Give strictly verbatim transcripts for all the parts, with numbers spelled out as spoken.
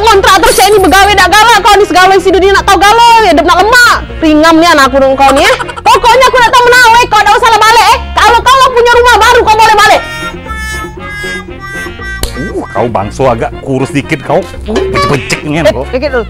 Kontrak terus cak ini, begawe dak galak kau ni, segalo isi dunia nak tau galo, hidup nak lemak. Ringam nian aku dengan kau ni, eh. Pokoknyo aku dak tau menawek, kau dak usah lah balek, eh. Kalau kau lah punyo rumah baru, kau boleh balek. Uh, kau bangso agak kurus dikit kau. Uh, becek-becek nian kau. Dikit dulu.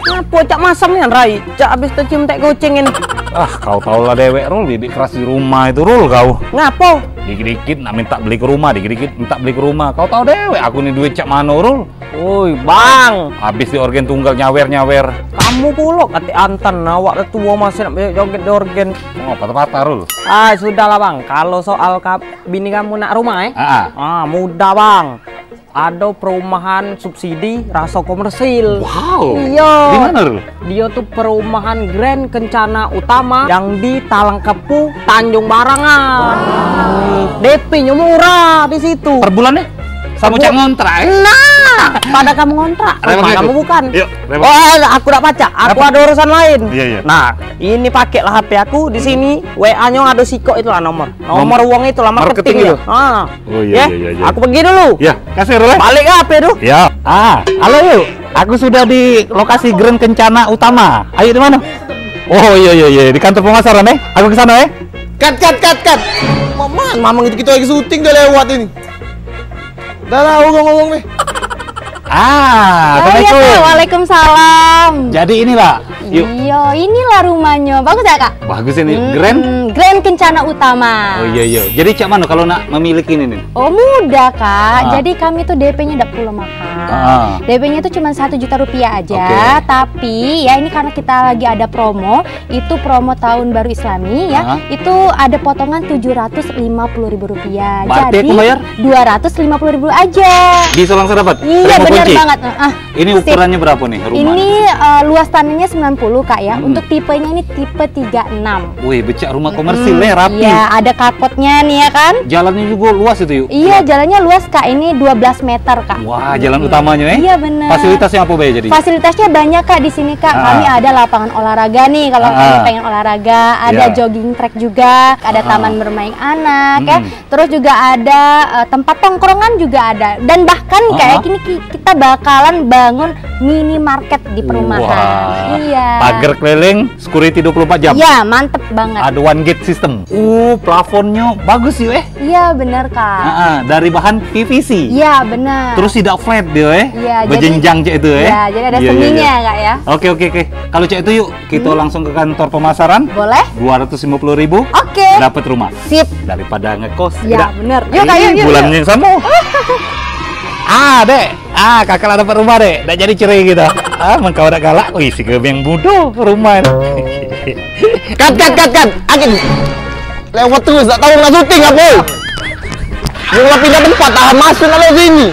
Ngapo cak masam nian, Rai? Cak abis tecium tai kucing ini. Ah, kau tau lah dewek, Rul, bibik keras di rumah itu, Rul, kau. Ngapo? Dikit-dikit nak minta beli ke rumah, dikit-dikit minta beli ke rumah. Kau tau dewek aku ni duit cak mano, Rul. Oi, Bang. Habis di orgen tunggal nyawer-nyawer. Kamu pulo katek Antan, awak dah tuo masih nak joget di orgen. Oh, patah-patah, Rul. Ah, sudahlah, Bang. Kalau soal ka-, bini kamu nak rumah, eh? Ah, ah. Ah, mudah, Bang. Ado perumahan subsidi raso komersil. Wow. Iyo. Di mano, Rul? Dio tu perumahan Grand Kencana Utama yang di Talangkepu, Tanjung Barangan. Wow. D P-nyo murah di situ. Per bulan, eh? Samo cak ngontrak, eh? Nah, pada kamu ngontrak, rumah kamu bukan. Yuk, repot. Oh, aku dak pacak. Aku ado urusan lain. Iya, iya. Nah, ini pakeklah H P aku di sini, W A-nyo ado sikok itulah nomor. Nomor wong itulah, marketing marketing itu. Ah. Oh, iya, iya, iya, iya. Aku pergi dulu. Ya, kasih, Rul, eh. Balik ke H P tu. Ya. Ah, halo, yuk. Aku sudah di lokasi Grand Kencana Utama. Ayo, di mano? Oh, iya, iya, iya, di kantor pemasaran, eh. Aku ke sano, eh. Cut, cut, cut, cut. Maman, mamang itu kito lagi syuting, dah lewat ini. Dah lah, ngomong-ngomong nih. Ah, oh, iya, Assalamualaikum. Kak. Waalaikumsalam. Jadi inilah, yuk. Iyo, inilah rumahnyo. Bagus dak, Kak? Bagus ini. Mm-mm. Grand? Grand Kencana Utama. Oh, iya, iya. Jadi cak mano kalau nak memiliki ini nih? Oh, mudah, Kak. Ah. Jadi kami tuh D P-nya dak pulo mahal. Ah. D P-nya tuh cuma satu juta rupiah aja. Oke. Tapi ya ini karena kita lagi ada promo, itu promo tahun baru Islami ya, ah, itu ada potongan tujuh ratus lima puluh ribu rupiah. Berarti jadi aku bayar? Dua ratus lima puluh ribu aja. Bisa langsung dapat? Iya, bener banget. Heeh. Ini ukurannya berapa nih rumah? Ini, eh, luas tanahnya sembilan puluh, Kak, ya. Hmm. Untuk tipenya ini tipe tiga enam. Wih, becak rumah komersil, hmm, ya, rapi. Iya, ada carportnya nih, ya kan? Jalannya juga luas itu, yuk. Iya, jalannya luas, Kak. Ini dua belas meter, Kak. Wah, jalan utamanya, eh? Iya, bener. Fasilitasnya apa bae jadi? Fasilitasnya banyak, Kak, di sini, Kak. Ah. Kami ada lapangan olahraga nih, kalau kamu pengen olahraga, ada jogging track juga, ada taman bermain anak, ya. Hmm. Terus juga ada, eh, tempat tongkrongan juga ada. Dan bahkan nih, kayak gini ki-, kita bakalan bangun minimarket di perumahan. Wah. Iya. Pagar keliling, security dua puluh empat jam. Iya, mantep banget. Ada one gate system. Uh, plafonnya bagus sih, eh. Iya, bener, Kak. Heeh, dari bahan P V C. Iya, bener. Terus tidak flat dia, eh. Iya, jadi, berjenjang cak itu, eh. Iya, jadi ada seninya, Kak, ya. Oke, oke, oke. Kalau cak itu yuk, kita langsung ke kantor pemasaran. Boleh. Dua ratus lima puluh ribu. Oke. Dapat rumah. Sip. Daripada ngekos, ya, bener. Yuk, Kak, yuk, yuk, bulannya yuk. Sama. Ah, Dek. Ah, kakak lah dapat rumah, Dek. Dak jadi cerai kita. Ah, men kau dak galak, wih, si gebeng budo rumah ni. Cut, cut, cut, cut. Angin. Lewat terus, dak tahu nak syuting apa. Yang lah pindah tempat, tahan masuk nak lewat sini.